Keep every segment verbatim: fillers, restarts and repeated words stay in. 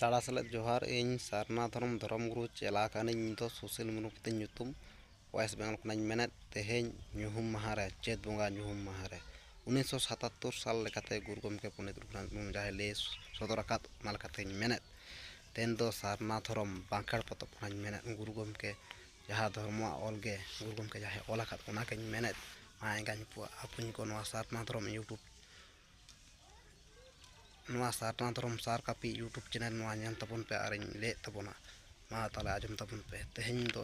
ᱛᱟᱲᱟ ᱥᱮᱞᱮᱫ ᱡᱚᱦᱟᱨ᱾ ᱤᱧ ᱥᱟᱨᱱᱟ ᱫᱷᱚᱨᱚᱢ ᱫᱷᱚᱨᱚᱢ ᱜᱩᱨᱩ ᱪᱮᱞᱟ ᱠᱟᱹᱱᱟᱹᱧ᱾ ᱤᱧ ᱫᱚ ᱥᱩᱥᱤᱞ ᱢᱩᱨᱢᱩ ᱛᱤᱧ ᱧᱩᱛᱩᱢ, ᱳᱭᱮᱥᱴ ᱵᱮᱝᱜᱚᱞ ᱠᱷᱚᱱᱟᱜ ᱤᱧ ᱢᱮᱱᱮᱫ᱾ ᱛᱮᱦᱮᱧ ᱧᱩᱦᱩᱢ ᱢᱟᱦᱟ ᱨᱮ, ᱪᱟᱹᱛ ᱵᱚᱸᱜᱟ ᱧᱩᱦᱩᱢ ᱢᱟᱦᱟ ᱨᱮ, ᱩᱱᱤᱥᱥᱚ ᱥᱟᱛᱟᱛᱛᱳᱨ ᱥᱟᱞ ᱞᱮᱠᱟᱛᱮ ᱜᱩᱨᱩ ᱜᱚᱢᱠᱮ ᱯᱚᱱᱰᱤᱛ ᱨᱚᱜᱷᱩᱱᱟᱛᱷ ᱢᱩᱨᱢᱩ ᱡᱟᱦᱟᱸᱭ ᱞᱟᱹᱭ ᱥᱚᱫᱚᱨ ᱟᱠᱟᱫ, ᱚᱱᱟ ᱞᱮᱠᱟᱛᱮᱧ ᱢᱮᱱᱮᱫ᱾ ᱛᱮᱦᱮᱧ ᱫᱚ ᱥᱟᱨᱱᱟ ᱫᱷᱚᱨᱚᱢ ᱵᱟᱸᱠᱷᱮᱲ ᱯᱚᱛᱚᱵ ᱠᱷᱚᱱᱟᱜ ᱤᱧ ᱢᱮᱱᱮᱫ, ᱜᱩᱨᱩ ᱜᱚᱢᱠᱮ ᱡᱟᱦᱟᱸ ᱫᱷᱚᱨᱢᱚᱣᱟᱜ ᱚᱞ ᱜᱮ, ᱜᱩᱨᱩ ᱜᱚᱢᱠᱮ ᱡᱟᱦᱟᱸᱭ ᱚᱞ ᱟᱠᱟᱫ, ᱚᱱᱟ ᱜᱮᱧ ᱢᱮᱱᱮᱫ᱾ ᱢᱟ ᱮᱸᱜᱟᱧ ᱯᱩᱣᱟ ᱟᱹᱯᱩᱧ ᱠᱚ, ᱱᱚᱣᱟ ᱥᱟᱨᱱᱟ ᱫᱷᱚᱨᱚᱢ YouTube ᱱᱚᱣᱟ ᱥᱟᱨᱱᱟ ᱫᱷᱚᱨᱚᱢ ᱥᱟᱨ ᱠᱟᱹᱯᱤ YouTube ᱪᱮᱱᱮᱞ ᱱᱚᱣᱟ ᱧᱮᱞ ᱛᱟᱵᱚᱱ ᱯᱮ ᱟᱨᱤᱧ ᱞᱟᱹᱭᱮᱫ ᱛᱟᱵᱚᱱᱟ᱾ ᱢᱟ ᱛᱟᱦᱚᱞᱮ ᱟᱸᱡᱚᱢ ᱛᱟᱵᱚᱱ ᱯᱮ᱾ ᱛᱮᱦᱮᱧ ᱫᱚ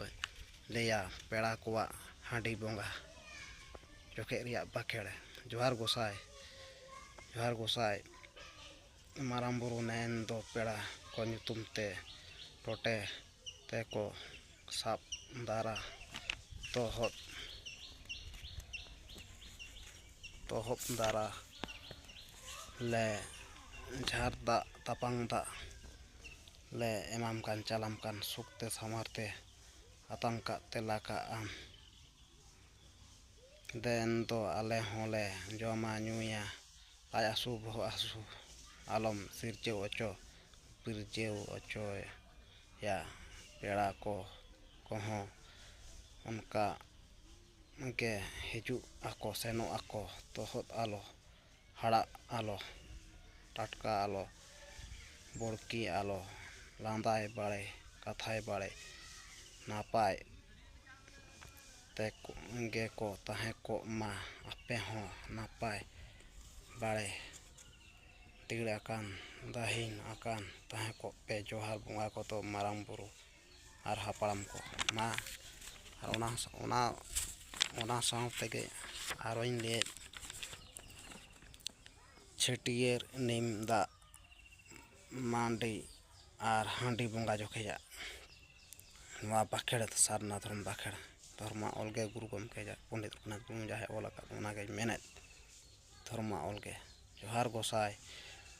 ᱞᱟᱹᱭᱟ ᱯᱮᱲᱟ ᱠᱚᱣᱟᱜ ᱦᱟᱺᱰᱤ ᱵᱚᱸᱜᱟ ᱡᱚᱠᱷᱮᱡ ᱨᱮᱭᱟᱜ ᱵᱟᱸᱠᱷᱮᱲ᱾ ᱡᱚᱦᱟᱨ ᱜᱚᱸᱥᱟᱭ, ᱡᱚᱦᱟᱨ ᱜᱚᱸᱥᱟᱭ, ᱢᱟᱨᱟᱝ ᱵᱩᱨᱩ ᱱᱮᱱ ᱫᱚ ᱯᱮᱲᱟ ᱠᱚ ᱧᱩᱛᱩᱢ ᱛᱮ ᱴᱚᱴᱮ ᱛᱮᱠᱚ ᱥᱟᱵ ᱫᱟᱨᱟ ᱛᱚᱦᱚᱫ, ᱛᱚᱦᱚᱫ ᱫᱟᱨᱟ ᱞᱮ ᱡᱷᱟᱨ ᱫᱟᱜ ᱛᱟᱯᱟᱝ ᱫᱟᱜ ᱞᱮ ᱮᱢᱟᱢ ᱠᱟᱱ, ᱪᱟᱞᱟᱢ ᱠᱟᱱ ᱥᱩᱠ ᱛᱮ ᱥᱟᱶᱟᱨ ᱛᱮ ᱟᱛᱟᱝ ᱠᱟᱜ ᱛᱮᱞᱟ ᱠᱟᱜ ᱟᱢ᱾ ᱫᱮᱱ ᱫᱚ ᱟᱞᱮ ᱦᱚᱸᱞᱮ ᱡᱚᱢᱟ ᱧᱩᱭᱟ, ᱞᱟᱡ ᱦᱟᱹᱥᱩ ᱵᱚᱦᱚᱜ ᱦᱟᱹᱥᱩ ᱟᱞᱚᱢ ᱥᱤᱨᱡᱟᱹᱣ ᱦᱚᱪᱚ, ᱵᱤᱨᱡᱟᱹᱣ ᱦᱚᱪᱚᱭᱟ᱾ ᱯᱮᱲᱟ ᱠᱚ ᱠᱚᱦᱚᱸ ᱚᱱᱠᱟ ᱜᱮ ᱦᱤᱡᱩᱜ ᱟᱠᱚ ᱥᱮᱱᱚᱜ ᱟᱠᱚ, ᱛᱚᱦᱚᱫ ᱟᱞᱚ ᱦᱟᱲᱟᱜ ᱟᱞᱚ, ᱴᱟᱴᱠᱟ ᱟᱞᱚ, ᱵᱚᱲᱠᱤ ᱟᱞᱚ, ᱞᱟᱸᱫᱟᱭ ᱵᱟᱲᱮ, ᱠᱟᱛᱷᱟᱭ ᱵᱟᱲᱮ, ᱱᱟᱯᱟᱭ ᱛᱮ ᱠᱚ, ᱜᱮᱠᱚ ᱛᱟᱦᱮᱸ ᱠᱚᱜ ᱢᱟ᱾ ᱟᱯᱮ ᱦᱚᱸ ᱱᱟᱯᱟᱭ ᱵᱟᱲᱮ, ᱫᱟᱹᱲ ᱟᱠᱟᱱ, ᱫᱟᱹᱦᱤᱱ ᱟᱠᱟᱱ ᱛᱟᱦᱮᱸ ᱠᱚᱜ ᱯᱮ᱾ ᱡᱚᱦᱟᱨ ᱵᱚᱸᱜᱟ ᱠᱚᱫᱚ ᱢᱟᱨᱟᱝ ᱵᱩᱨᱩ ᱟᱨ ᱦᱟᱯᱲᱟᱢ ᱠᱚ᱾ ᱢᱟ, ᱟᱨ ᱚᱱᱟ, ᱚᱱᱟ, ᱚᱱᱟ ᱥᱟᱶ ᱛᱮᱜᱮ ᱟᱨᱚᱧ ᱞᱟᱹᱭᱮᱫ, ᱪᱷᱟᱹᱴᱭᱟᱹᱨ, ᱱᱤᱢ ᱫᱟᱜ ᱢᱟᱹᱰᱤ ᱟᱨ ᱦᱟᱺᱰᱤ ᱵᱚᱸᱜᱟ ᱡᱚᱠᱷᱮᱡᱟᱜ ᱱᱚᱣᱟ ᱵᱟᱸᱠᱷᱮᱲ, ᱥᱟᱨᱱᱟ ᱫᱷᱚᱨᱚᱢ ᱵᱟᱸᱠᱷᱮᱲ, ᱫᱷᱚᱨᱢᱟ ᱚᱞ ᱜᱮ ᱜᱩᱨᱩ ᱜᱚᱢᱠᱮ ᱡᱟ-, ᱯᱚᱱᱰᱤᱛ ᱨᱚᱜᱷᱩᱱᱟᱛᱷ ᱢᱩᱨᱢᱩ ᱡᱟᱦᱟᱸᱭ ᱚᱞ ᱟᱠᱟᱫ, ᱚᱱᱟᱜᱮᱧ ᱢᱮᱱᱮᱫ, ᱫᱷᱚᱨᱢᱟ ᱚᱞ ᱜᱮ᱾ ᱡᱚᱦᱟᱨ ᱜᱚᱸᱥᱟᱭ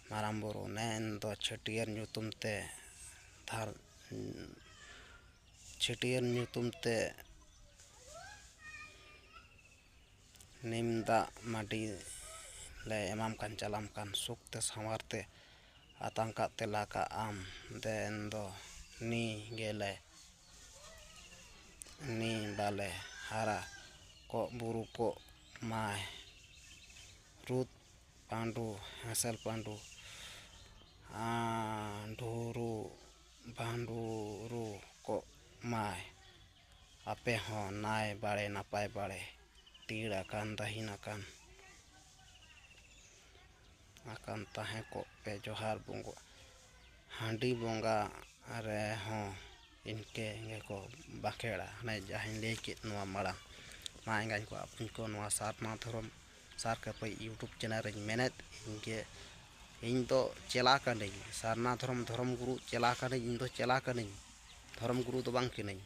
ᱢᱟᱨᱟᱝ ᱵᱩᱨᱩ, ᱱᱮᱱ ᱫᱚ ᱪᱷᱟᱹᱴᱭᱟᱹᱨ ᱧᱩᱛᱩᱢ ᱛᱮ ᱫᱷᱟᱨ-, ᱪᱷᱟᱹᱴᱭᱟᱹᱨ ᱧᱩᱛᱩᱢ ᱛᱮ ᱱᱤᱢ ᱫᱟᱜ ᱢᱟᱹᱰᱤ ᱞᱮ ᱮᱢᱟᱢ ᱠᱟᱱ, ᱪᱟᱞᱟᱢ ᱠᱟᱱ ᱥᱩᱠ ᱛᱮ ᱥᱟᱶᱟᱨ ᱛᱮ ᱟᱛᱟᱝ ᱠᱟᱜ ᱛᱮᱞᱟ ᱠᱟᱜ ᱟᱢ ᱫᱮᱱ ᱫᱚ ᱱᱤ ᱜᱮᱞᱮ ᱱᱤ ᱵᱟᱞᱮ ᱦᱟᱨᱟ ᱠᱚᱜ ᱵᱩᱨᱩ ᱠᱚᱜ ᱢᱟᱭ ᱨᱩᱛ ᱯᱟᱹᱰᱩ ᱦᱮᱸᱥᱮᱞ ᱯᱟᱹᱰᱩ ᱟᱸᱰᱷᱩᱨᱩ ᱵᱷᱟᱸᱰᱩᱨᱩ ᱠᱚᱜ ᱢᱟᱭ ᱟᱯᱮ ᱦᱚᱸ ᱱᱟᱭ ᱵᱟᱲᱮ ᱱᱟᱯᱟᱭ ᱵᱟᱲᱮ ᱛᱤᱲ ᱟᱠᱟᱱ ᱫᱟᱹᱦᱤᱱ ᱟᱠᱟᱱ ᱟᱠᱟᱱ ᱛᱟᱦᱮᱸ ᱠᱚᱜ ᱯᱮ᱾ ᱡᱚᱦᱟᱨ ᱵᱚᱸᱜᱟ ᱦᱟᱺᱰᱤ ᱵᱚᱸᱜᱟ ᱨᱮᱦᱚᱸ ᱤᱱᱠᱟᱹ ᱜᱮᱠᱚ ᱵᱟᱸᱠᱷᱮᱲᱟ᱾ ᱦᱟᱱᱮ ᱡᱟᱦᱟᱸᱧ ᱞᱟᱹᱭ ᱠᱮᱫ ᱱᱚᱣᱟ ᱢᱟᱲᱟᱝ, ᱢᱟ ᱮᱸᱜᱟᱧ ᱠᱚ ᱟᱯᱩᱧ ᱠᱚ, ᱱᱚᱣᱟ ᱥᱟᱨᱱᱟ ᱫᱷᱚᱨᱚᱢ ᱥᱟᱨ ᱠᱟᱹᱯᱟᱹᱭ YouTube ᱪᱮᱱᱮᱞ ᱨᱮᱧ ᱢᱮᱱᱮᱫ, ᱤᱧ ᱜᱮ ᱤᱧ ᱫᱚ ᱪᱮᱞᱟ ᱠᱟᱹᱱᱟᱹᱧ, ᱥᱟᱨᱱᱟ ᱫᱷᱚᱨᱚᱢ ᱫᱷᱚᱨᱚᱢ ᱜᱩᱨᱩ ᱪᱮᱞᱟ ᱠᱟᱹᱱᱟᱹᱧ, ᱤᱧ ᱫᱚ ᱪᱮᱞᱟ ᱠᱟᱹᱱᱟᱹᱧ, ᱫᱷᱚᱨᱚᱢ ᱜᱩᱨᱩ ᱫᱚ ᱵᱟᱝ ᱠᱟᱹᱱᱟᱹᱧ᱾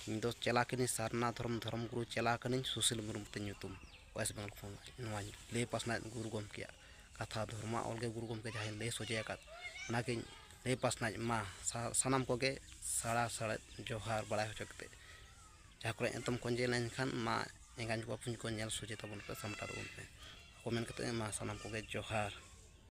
ᱤᱧ ᱫᱚ ᱪᱮᱞᱟ ᱠᱟᱹᱱᱟᱹᱧ, ᱥᱟᱨᱱᱟ ᱫᱷᱚᱨᱚᱢ ᱫᱷᱚᱨᱚᱢ ᱜᱩᱨᱩ ᱪᱮᱞᱟ ᱠᱟᱹᱱᱟᱹᱧ, ᱥᱩᱥᱤᱞ ᱢᱩᱨᱢᱩ ᱛᱤᱧ ᱧᱩᱛᱩᱢ, ᱳᱭᱮᱥᱴ ᱵᱮᱝᱜᱚᱞ ᱠᱷᱚᱱ᱾ ᱱᱚᱣᱟᱧ ᱞᱟᱹᱭ ᱯᱟᱥᱱᱟᱣᱮᱫ ᱜᱩᱨᱩ ᱜᱚᱢᱠᱮᱭᱟᱜ ᱠᱟᱛᱷᱟ, ᱫᱷᱚᱨᱢᱟ ᱚᱞ ᱜᱮ ᱜᱩᱨᱩ ᱜᱚᱢᱠᱮ ᱡᱟᱦᱟᱸᱭ ᱞᱟᱹᱭ ᱥᱚᱡᱷᱮ ᱟᱠᱟᱫ, ᱚᱱᱟᱜᱤᱧ ᱞᱟᱹᱭ ᱯᱟᱥᱱᱟᱣᱮᱫ ᱢᱟ᱾ ᱥᱟ-, ᱥᱟᱱᱟᱢ ᱠᱚᱜᱮ ᱥᱟᱲᱟ ᱥᱟᱲᱮᱫ ᱡᱚᱦᱟᱨ ᱵᱟᱲᱟᱭ ᱦᱚᱪᱚ ᱠᱟᱛᱮ, ᱡᱟᱦᱟᱸ ᱠᱚᱨᱮ ᱮᱛᱚᱢ ᱠᱚᱧᱡᱮ ᱞᱮᱱᱠᱷᱟᱱ ᱢᱟ ᱮᱸᱜᱟᱧ ᱵᱟᱯᱩᱧ ᱠᱚ ᱧᱮᱞ ᱥᱚᱡᱷᱮ ᱛᱟᱵᱚᱱ ᱯᱮ, ᱥᱟᱢᱴᱟᱣ ᱛᱟᱵᱚᱱ ᱯᱮ᱾ ᱠᱚ ᱢᱮᱱ ᱠᱟᱛᱮ ᱢᱟ ᱥᱟᱱᱟᱢ ᱠᱚᱜᱮ ᱡᱚᱦᱟᱨ᱾